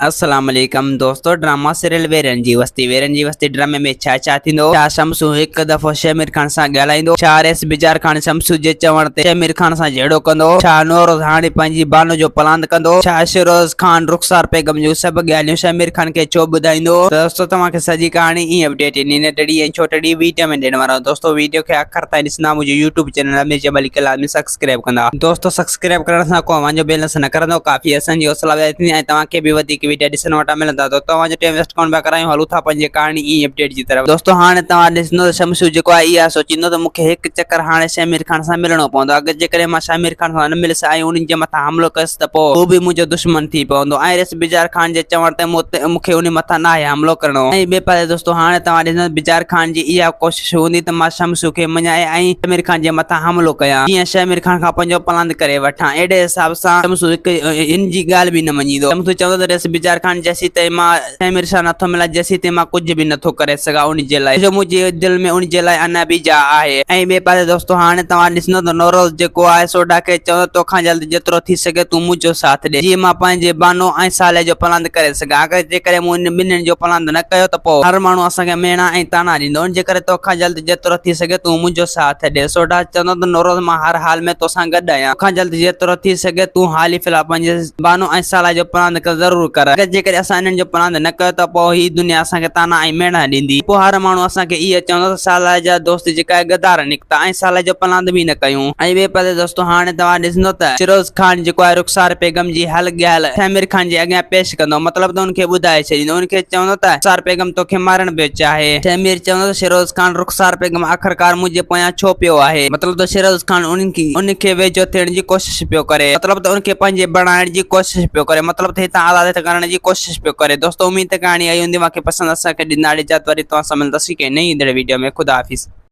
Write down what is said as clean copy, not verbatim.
السلام عليڪم دوستو ڊراما سيريل ويرن جي وستي ويرن جي وستي ڊرامي ۾ ڇا ڇا ٿيندو ڇا شمسو هڪ دفعو شهمير خان سان ڳالهائيندو ڇا ريس بجار خان شمسو جي چوڻ تي شهمير خان سان جهيڙو ڪندو ڇا نوروز هاڻي پنهنجي بانو جو پلاند ڪندو ڇا شيروز خان رخسار بيگم جون سڀ ڳالهيون شهمير خان کي ڇو ٻڌائيندو ته دوستو توهان کي سڄي ڪهاڻي ۽ اپڊيٽ انهي ننڍڙي ۽ ڇوٽڙي ويڊيو ۾ ڏيڻ وارو آهيان دوستو ويڊيو کي آخر تائين ڏسندا منهنجو يوٽيوب چينل امير جمالي ڪلام ۾ سبسڪرائب ڪندا. دوستو سبسڪرائب ڪرڻ سان ڪو اوهان جو بيلنس نه ڪرندو ڪافي اسان جي حوصلا افزائي ٿيندي ۽ توهان کي به وڌيڪ ويڊيا ڏسڻ وٽان ملندا دوستو اوهان جو ٽيم ويسٽ ڪونه پيا ڪرايون هلون ٿا پنهنجي ڪهاڻي ۽ اپڊيٽ جي طرف دوستو هاڻي توهان ڏسندو ته شمسو جيڪو آهي اها سوچيندو ته مون کي هڪ چڪر هاڻي شهمير خان سان ملڻو پوندو اگر جيڪڏهن مان شهمير خان سان نه مليس ۽ انهن جي مٿان حملو ڪيس ته پوء هو به منهنجو دشمن ٿي پوندو ۽ ريس بجار خان جي چوڻ تي مون کي انهي مٿان ناهي حملو ڪرڻو ۽ ٻئي پاسي دوستو هاڻي توهان ڏسندو ته بجار خان جي اها ڪوشش هوندي ته مان شمسو کي مڃائي ۽ شهمير خان جي مٿان حملو ڪيان، جيئن شهمير خان کان پنهنجو پلاند ڪري وٺان. اهڙي حساب سان شمسو هڪ هن جي ڳالهه به نه مڃيندو. شمسو چوندو ته ريس بجار خان جيسيتائين مان شهمير سان نٿو ملان جيسيتائين مان ڪجهه به نٿو ڪري سگهان ان جي لاء، ڇو جو منهنجي دل ۾ ان جي لاء اڃا به جاء آهي. ۽ ٻئي پاسي دوستو هاڻي توهان ڏسندو ته نوروز جيڪو آهي سوڍا کي چوندو توکان جلد جيترو ٿي سگهي تون منهنجو ساٿ ڏي، جيئن مان پنهنجي بانو ۽ صالح جو پلاند ڪري سگهان. اگر جيڪڏهن مون انهن ٻنهين جو پلاند نه ڪيو ته پوء هر ماڻهو اسان کي ميڻا ۽ طعنا ڏيندو، ان جي ڪري توکان جلد جيترو ٿي سگهي تون منهنجو ساٿ ڏي. سوڍا چوندو ته نوروز مان هر حال ۾ توسان گڏ آهيان، توکان جلد جيترو ٿي سگهي تون حالي في الحال پنهنجي بانو ۽ صالح جو پلاند ضرور ڪر. اگر جيڪڏهن اسان انهن جو پلاند نه ڪيو ته پوء هي دنيا اسان کي طعنا ۽ ميڻا ڏيندي. پوء هر ماڻهو اسان کي اهو چوندو ته صالح جا دوست جيڪا غدار نڪتا ۽ صالح جو پلاند به نه ڪيون. ۽ ٻئي پاسي دوستو هاڻي توهان ڏسندو ته شيروز خان جيڪو آهي رخسار بيگم جي هل ڳالهه شهمير خان جي اڳيان پيش ڪندو مطلب ته ان کي ٻڌائي ڇڏيندو ان کي چوندو ته رخسار بيگم توکي مارڻ پيو چاهي. شهمير چوندو ته شيروز خان رخسار بيگم آخرڪار منهنجي پويان ڇو پيو آهي مطلب ته شيروز خان ان کي ويجهو ٿيڻ جي ڪوشش پيو ڪري مطلب ته ان کي پنهنجي بڻائڻ جي ڪوشش پيو ڪري مطلب ته هتان آزاد ڪرڻ جي ڪوشش پيو ڪري دوستو اميد ته ڪهاڻي آئي هوندي اوهان کي پسند اسان کي ڏيندا اجازت وري توهان سان ملنداسين ڪنهن نئين ايندڙ ويڊيو ۾ خدا حافظ.